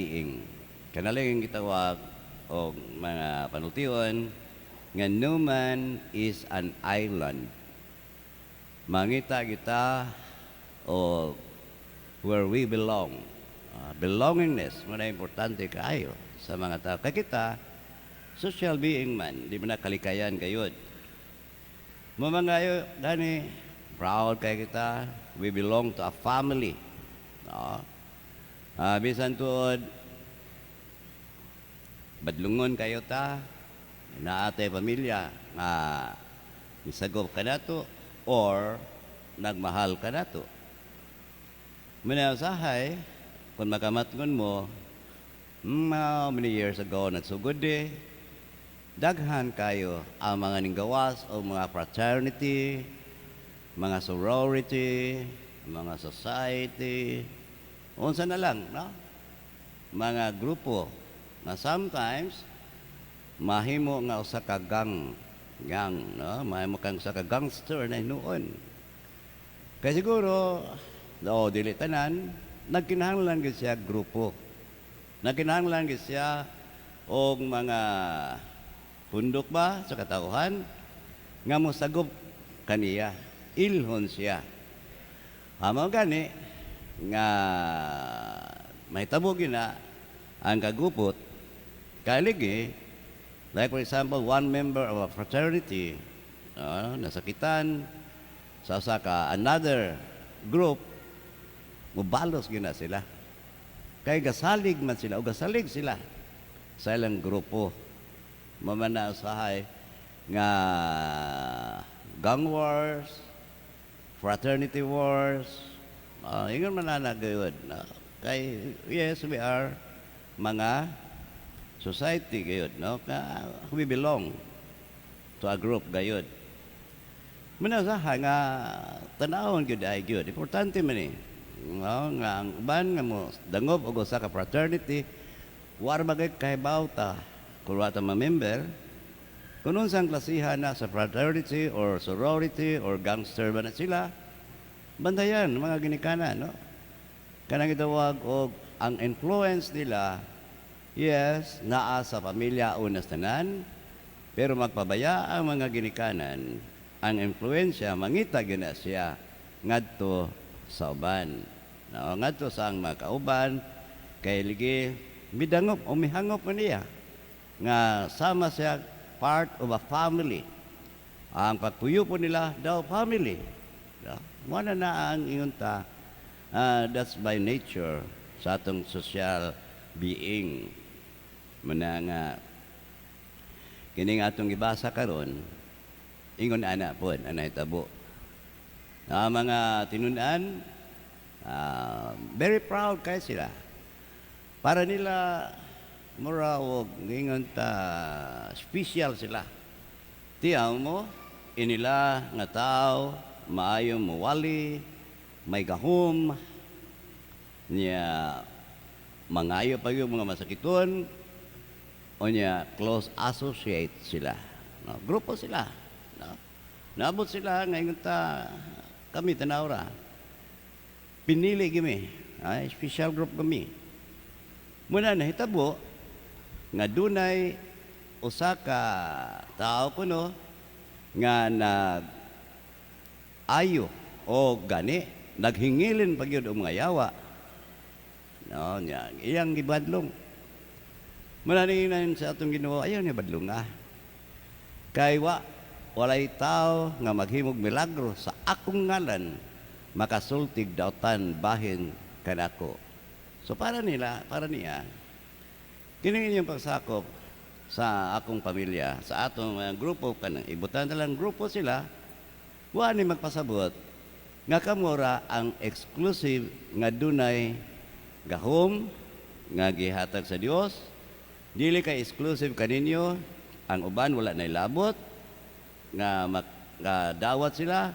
Being. Kanalang gitawag og mga panultion nga no man is an island. Mangita kita og where we belong. Belongingness mao na importante kaayo sa mga tao. Kay kita social being man, di man na kalikayan gayud. Mo mga gani proud kay kita, we belong to a family. No? Bisan tuod badlungon kayo ta, naa tay pamilya nga misagop kanato or nagmahal kanato. Muna usahay, kung makamatngon mo, how many years ago nagsugod eh, daghan kayo ang mga ninggawas o mga fraternity, mga sorority, mga society, unsa na lang, no? Mga grupo na sometimes mahimo nga usa ka gang gang, no? Mahimo kang usa ka gangster na hinuon. Kaya siguro, no, dili tanan, nagkinahanglan gyud siya grupo. Nagkinahanglan gyud siya og mga pundok ba sa katawhan nga mosagop kaniya, ilhon siya. Mao gani nga mahitabo gyud na ang kagupot kaligi, like for example, one member of a fraternity nasakitan sa usa ka another group, mubalos gyud na sila kay gasalig man sila o gasalig sila sa ilang grupo. Mao man na usahay nga gang wars, fraternity wars, ingon man na gayud, no? Kay yes, we are mga society gayud, no? Ka we belong to a group gayud. Muna sa nga tanawon gyud ay gyud importante man ni, no? Nga ang uban nga mo dangop og usa ka fraternity, wa ra bagay kahibaw ta kung wa ta ma-member kung unsang klasihan na sa fraternity or sorority or gangster ba na sila. Bantayan mga ginikanan, no? Kanang gitawag og ang influence nila, yes, naa sa pamilya una sa tanan, pero magpabaya ang mga ginikanan, ang influensya mangita gyud na siya ngadto sa uban, no? Ngadto sa ang mga kauban kay ligi midangop o mihangop man niya nga sama siya part of a family. Ang pagpuyo po nila daw family, no? Mao na na ang ingon ta, that's by nature sa atong social being. Muna nga kining atong gibasa karon, ingon ana pod ang nahitabo. Ang mga tinun-an, very proud kay sila. Para nila mura og ingon ta special sila. Tiyaw mo inila nga tao maayo mowali, may gahom niya, mangayo pa yung mga masakiton o niya close associate sila, no? Grupo sila, no? Naabot sila nga ingon ta kami tanawra pinili kami ay special group kami. Muna nahitabo nga dunay usa ka tao kuno nga nag ayo o gani naghingilin pa gyud og mga yawa, no? Nya iyang gibadlong. Muna ninginan sa atong Ginoo, "Ayaw niya badlong ah. Kay wa walay tao nga maghimog milagro sa akong ngalan makasultig dautan bahin kanako." So para nila, para niya, kini inyong pagsakop sa akong pamilya, sa atong mga grupo, kanang ibutan na lang grupo sila, wa ni magpasabot nga kamura ang exclusive nga dunay gahom nga gihatag sa Dios. Dili kay exclusive kaninyo, ang uban wala na labot nga nga dawat sila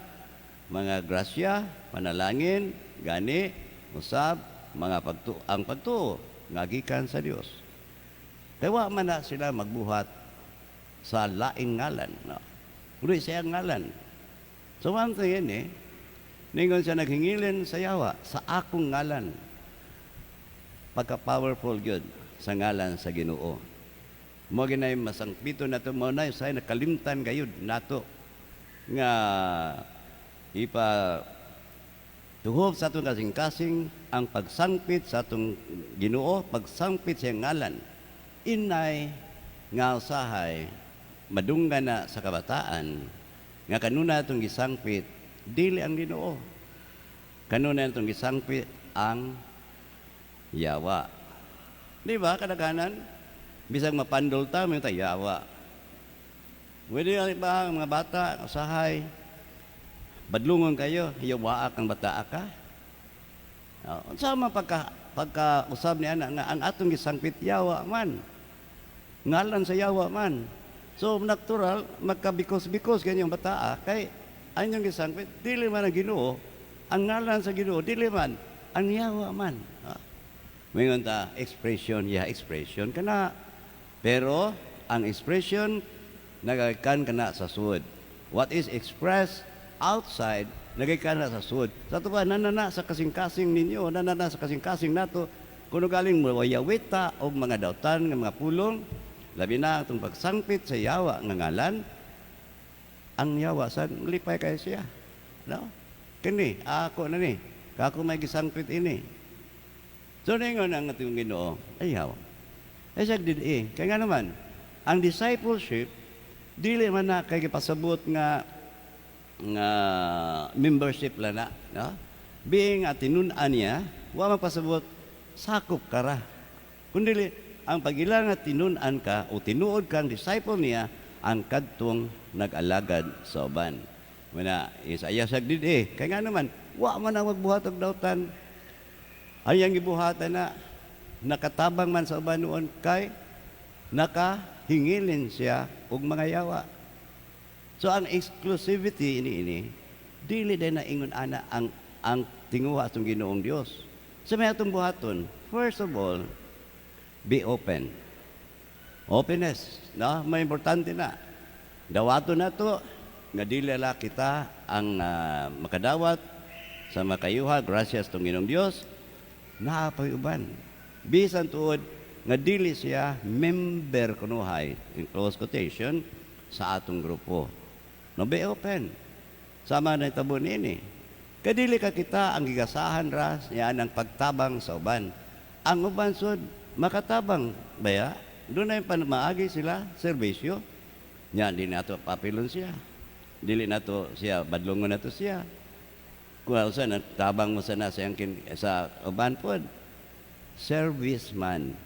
mga grasya, panalangin, gani usab mga pagtu ang pagtuo nga gikan sa Dios. Kay wa man na sila magbuhat sa laing ngalan, no? Uli siya ang ngalan. So one thing yun eh, ningon siya naghingilin sa yawa sa akong ngalan. Pagka-powerful gyud sa ngalan sa Ginoo. Mao ginay masangpito nato, mao na say nakalimtan gayud nato nga ipa tuhop sa atong kasing-kasing ang pagsangpit sa atong Ginoo, pagsangpit sa iyang ngalan. Inay nga usahay madunggan na sa kabataan nga kanuna atong gisangpit dili ang Ginoo. Kanuna atong gisangpit ang yawa. Di ba kadaghanan? Bisag mapandol ta, may ta yawa. Pwede ba ang mga bata, usahay, badlungon kayo, yawa kang bata ka. Unsa man pagka usab ni ana nga ang atong gisangpit yawa man. Ngalan sa yawa man. So natural magkabikos-bikos ganyang bata kay anyong gisangpit dili man ang Ginoo, ang ngalan sa Ginoo dili man ang yawa man. Mingon ta expression, yeah, expression kana. Pero ang expression nagagikan kana sa sud. What is expressed outside nagagikan na sa sud. Sa ato ba nanana sa kasing-kasing ninyo, nanana sa kasing-kasing nato kuno galing mawayawita og mga dautan nga mga pulong, labi na atong pagsangpit sa yawa nga ngalan, ang yawa sa lipay kay siya. No? Kini ako na ni, kako may gisangpit ini. So ningon ang atong Ginoo, ayaw. Ay siya dili. Kaya nga naman, ang discipleship dili man na kay gipasabot nga nga membership lang na, no? Being a tinun-an niya, wa magpasabot sakop ka ra. Kundi ang pag-ila nga tinun-an ka o tinuod kang disciple niya ang kadtong nag-alagad sa uban. Muna, isaya sa dili. Kaya nga naman, wa man ang magbuhat og dautan. Ay ang gibuhatan na nakatabang man sa uban noon kay nakahingilin siya og mga yawa. So ang exclusivity ini ini dili din na ingon ana ang tinguha atong Ginoong Dios. Sa may atong buhaton, first of all, be open. Openness, no? May importante na. Dawato na to nga dili la kita ang makadawat sa makayuha gracias tong Ginoong Dios, naa pay uban. Bisan tuod nga dili siya member kunuhay, in close quotation, sa atong grupo. No, be open. Sama na itabo niini. Kadili ka kita ang gigasahan ra niya ang pagtabang sa uban. Ang uban sud makatabang baya, doon na yung maagi sila serbisyo. Nya di nato papilon siya. Dili nato siya badlongon nato siya. Kung usa na tabang mo sana sa sa uban pod. Service man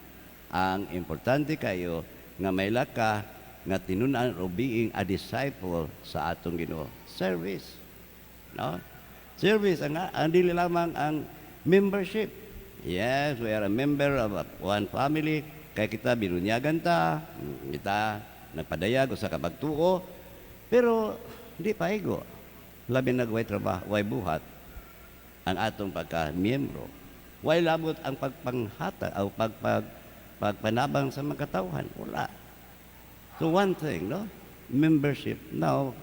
ang importante kayo nga may ka nga tinun-an o being a disciple sa atong Ginoo. Service. No? Service ang dili lamang ang membership. Yes, we are a member of one family. Kay kita binunyagan ta, kita nagpadayag usa ka pagtuo, pero di paigo. Labi na way trabaho, way buhat ang atong pagka-miyembro. Way labot ang pagpanghata o pagpanabang sa mga katawhan. Wala. So one thing, no? Membership. Now,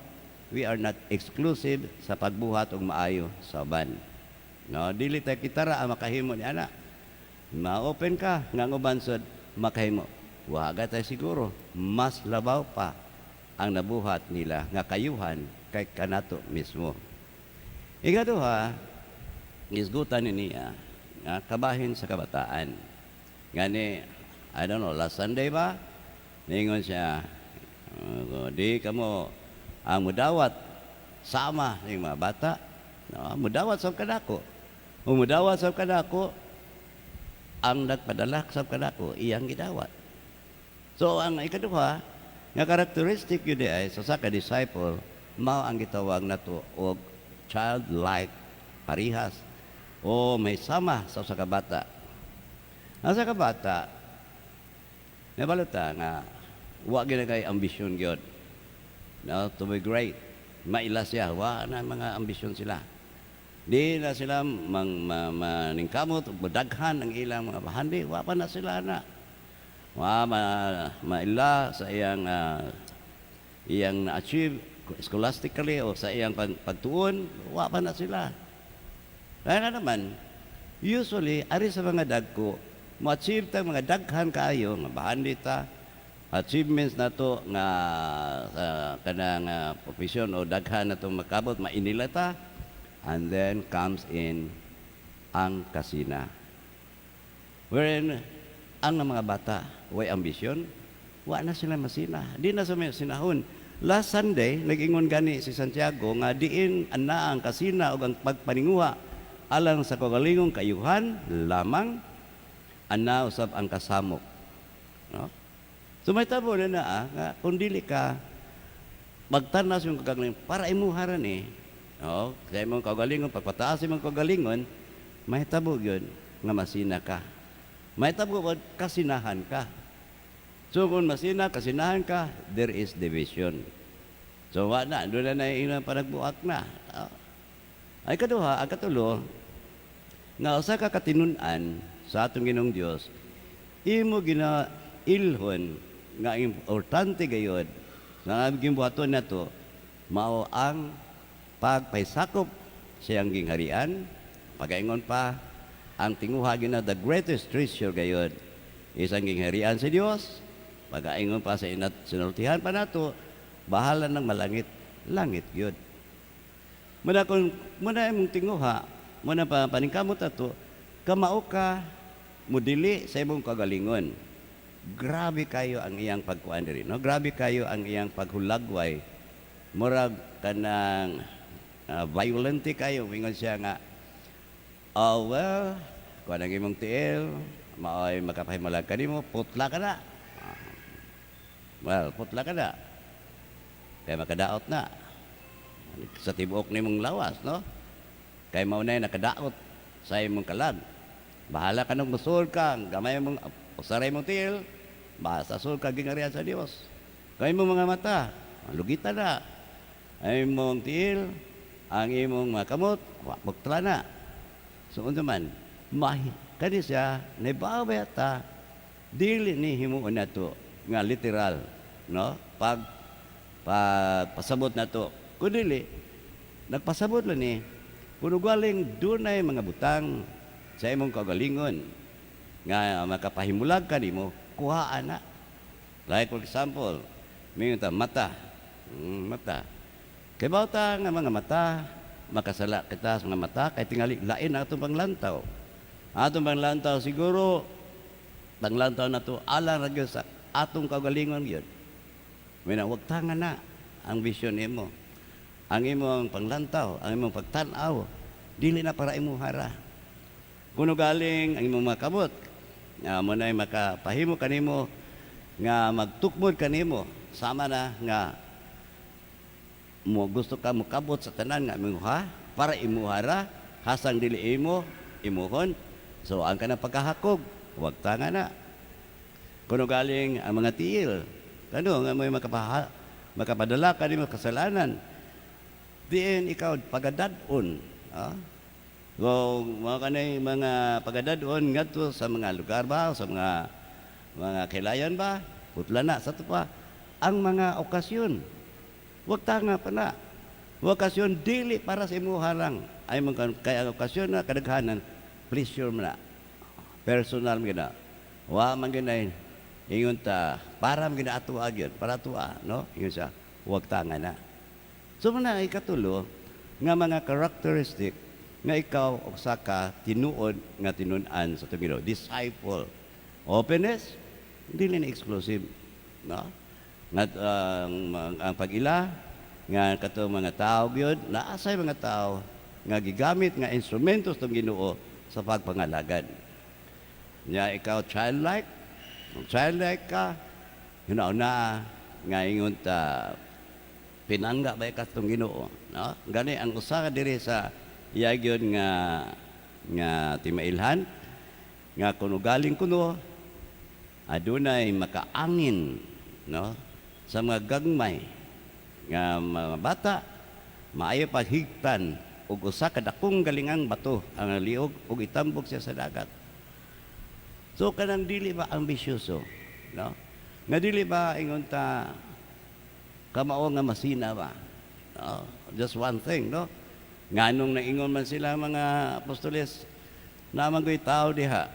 we are not exclusive sa pagbuhat og maayo sa uban. No, dili ta kita ra ang makahimo ni ana. Ma-open ka nga ang uban sud makahimo. Wa tayo siguro mas labaw pa ang nabuhat nila nga kayuhan kay kanato mismo. Ikaduha, gisgutan ni niya nga kabahin sa kabataan. Gani, I don't know, last Sunday ba? Ningon siya, di kamo ang mudawat sama ng mga bata. No, mudawat sa kadako. O mudawat sa kadako, ang nagpadala sa kadako, iyang gidawat. So ang ikaduha, nga characteristic yun ay sa ka disciple, mao ang gitawag nato og childlike parihas o may sama sa usa ka bata. Ang sa ka bata, nabalota nga wa gyud kay ambisyon gyud. No, to be great. Maila siya, wa na mga ambisyon sila. Di na sila mang maningkamot ug modaghan ang ilang mga bahandi, wa pa na sila na. Wa maila sa iyang iyang na-achieve scholastically o sa iyang pagtuon, wa pa na sila. Kaya nga naman, usually, ari sa mga dagko, Mo-achieve ta mga daghan kaayo nga bahandi ta achievements nato nga sa kanang profession o daghan nato makabot, mainila ta, and then comes in ang kasina, wherein ang mga bata way ambisyon, wa na sila masina, di na sa sinahon. Last Sunday, nag-ingon gani si Santiago nga diin ana ang kasina ug ang pagpaninguha alang sa kaugalingong kaayuhan lamang, ana usab ang kasamok, no? So may tabo na na nga kung dili ka magtanas yung kagalingon para imuha ra ni, no? Sa imong kaugalingon, pagpataas imong kaugalingon, mahitabo gyud nga masina ka, mahitabo gyud kasinahan ka. So kung masina, kasinahan ka, there is division. So wa na doon na na ilang panagbuak na. Ay kaduha, ang katulo nga usa ka katinun-an sa atong Ginoong Dios, imo gina ilhon nga importante gayod nga gimbuhaton nato mao ang pagpahisakop sa iyang gingharian. Pagaingon pa ang tinguha gina, the greatest treasure gayod is ang gingharian sa Dios. Pagaingon pa sa inat sinultihan pa nato, bahala ng malangit langit gyud. Muna kung muna imong tinguha, muna pa paningkamot ato, kamao ka mudili sa imong kagalingon. Grabe kayo ang iyang pagkuan diri, no? Grabe kayo ang iyang paghulagway. Murag kanang violente kayo, ingon siya nga, "Oh well, kuan ang imong tiil, maoy makapahimalag kanimo, putla ka na." Well, putla ka na. Kaya makadaot na sa tibuok nimong lawas, no? Kay mao na nakadaot sa imong kalag. Bahala ka nung musul ka, gamay mong usaray mong tiil, basta sul ka gingarian sa Dios. Kay imong mga mata, lugitan na. Ang imong tiil, ang imong mga kamot, putla na. So unsa man, mahi kani siya nahibaw ba ta dili ni himuon nato nga literal, no? Pag pagpasabot nato. Kun dili, nagpasabot lang ni kung ugaling dunay mga butang sa imong kaugalingon nga makapahimulag ka nimo, kuhaan na. Like for example, mingon ta mata. Mata. Kay bawta nga mga mata, makasala kita sa mga mata kay tingali lain ang atong panglantaw. Atong panglantaw siguro panglantaw nato alang ra gyud sa atong kaugalingon gyud. Mina wag tanga na ang vision nimo. Ang imong panglantaw, ang imong pagtan-aw, dili na para imuhara. Kuno galing ang imong mga kamot, nga mo na'y makapahimo kanimo nga magtukmod kanimo sama na nga mo gusto ka mokabot sa tanan nga imuha para imuhara, hasang dili imo imuhon. So ang kanang pagkahakog, wag tanga na. Kuno galing ang mga tiil kano nga may makapadala kanimo kasalanan, diin ikaw pagadad-on, ah? So, mga kanay mga pagadad-on ngadto sa mga lugar ba, sa mga kilayan ba, putla na sa pa ang mga okasyon. Wag tanga pa na. Okasyon dili para sa imuha lang. Ay mga kay ang okasyon na kadaghanan pleasure man na. Personal man gina. Wa man ginay ingon ta para man gina ato gyud, para ato, no? Ingon siya, wag tanga na. So muna ikatulo nga mga characteristic nga ikaw usa ka tinuod nga tinun-an sa atong Ginoo, disciple. Openness, dili na exclusive, no? Nga ang pag-ila nga katong mga tao gyud, naasay mga tao nga gigamit nga instrumento sa Ginoo sa pagpangalagad. Nya ikaw childlike, kung childlike ka, huna-una nga ingon ta pinangga ba ka sa Ginoo, no? Gani ang usa ka diri sa iya gyud nga nga timailhan nga kuno galing kuno adunay makaangin, no, sa mga gagmay nga mga bata, maayo paghigtan og usa ka dakong galingang bato ang liog ug itambok siya sa dagat. So kanang dili ba ambisyoso, no? Nga dili ba ingon ta kamao nga masina ba? No? Just one thing, no? Nganong naingon man sila mga apostoles, naman ko'y tao diha.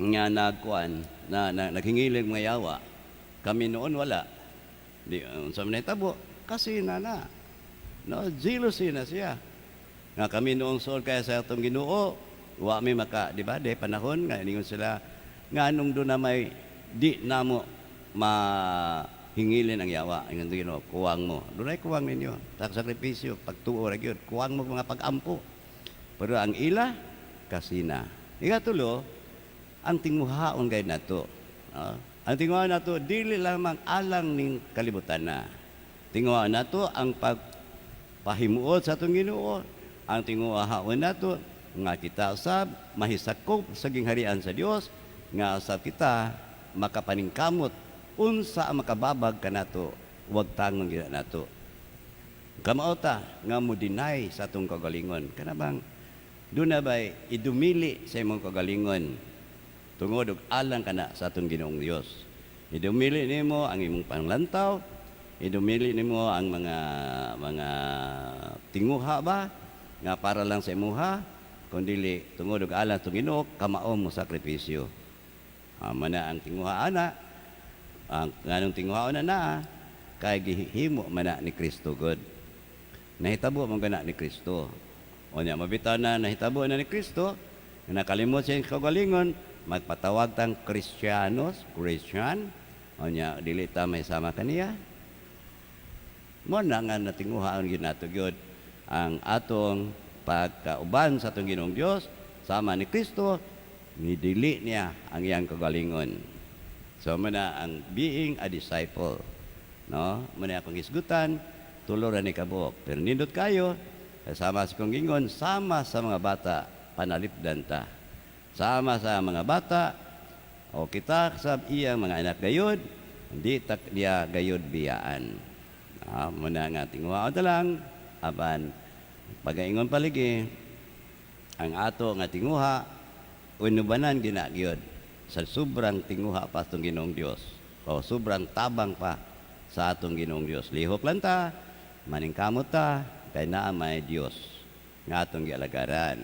Nga nagkuan na naghingilig mga yawa. Kami noon wala. Di unsa man nahitabo kasi na na. No, jealousy na siya. Nga kami noong suol kaya sa atong Ginoo, wa mi maka, di ba, di panahon nga ingon sila nga anong doon na may di namo mahingilin ang yawa. Ingon sa Ginoo, kuwang mo. Dunay kuwang ninyo. Tak sakripisyo, pagtuo ra gyud. Kuwang mo mga pag-ampo. Pero ang ila kasina. Ikatulo, ang tinguhaon gay nato. Ah, ang tinguhaon nato dili lamang alang ning kalibutan na. Tinguhaon nato ang pagpahimuot sa atong Ginoo. Ang tinguhaon nato nga kita sab mahisakop sa gingharian sa Dios, nga sab kita makapaningkamot unsa ang makababag kanato, wag tangon gina nato. Kamao ta nga mo deny sa atong kagalingon. Kana bang doon na ba'y idumili sa imong kagalingon tungod og alang kana sa atong Ginoong Dios. Idumili nimo ang imong panglantaw, idumili nimo ang mga tinguha ba nga para lang sa imuha, kun dili tungod og alang atong Ginoo, kamao mo sakripisyo. Ah, mana ang tinguha ana, ang nganong tinguhaon na naa kay gihimo man na ni Kristo gud. Nahitabo man gana ni Kristo. O nya mabitaw na nahitabo na ni Kristo, nga nakalimot siya kagalingon, magpatawag tang Kristiyanos, Christian, o nya dili ta may sama kaniya. Mo na nga natinguhaan gyud nato gyud ang atong pagkauban sa atong Ginoong Dios sama ni Kristo, nidili niya ang iyang kagalingon. So mo na ang being a disciple. No? Mo na akong hisgutan, tulo ra ni kabuok. Pero nindot kayo, sama sa kong gingon, sama sa mga bata, panalipdan ta. Sama sa mga bata, o kita sa iyang mga anak gayud, hindi ta niya gayud biyaan. Ah, muna nga tinguha ta lang, apan pagaingon paligi, ang ato nga tinguha, unubanan gina gyud sa sobrang tinguha pa atong Ginoong Dios o sobrang tabang pa sa atong Ginoong Dios. Lihok lang ta, maningkamot ta, kay naa may Dios nga atong gialagaran.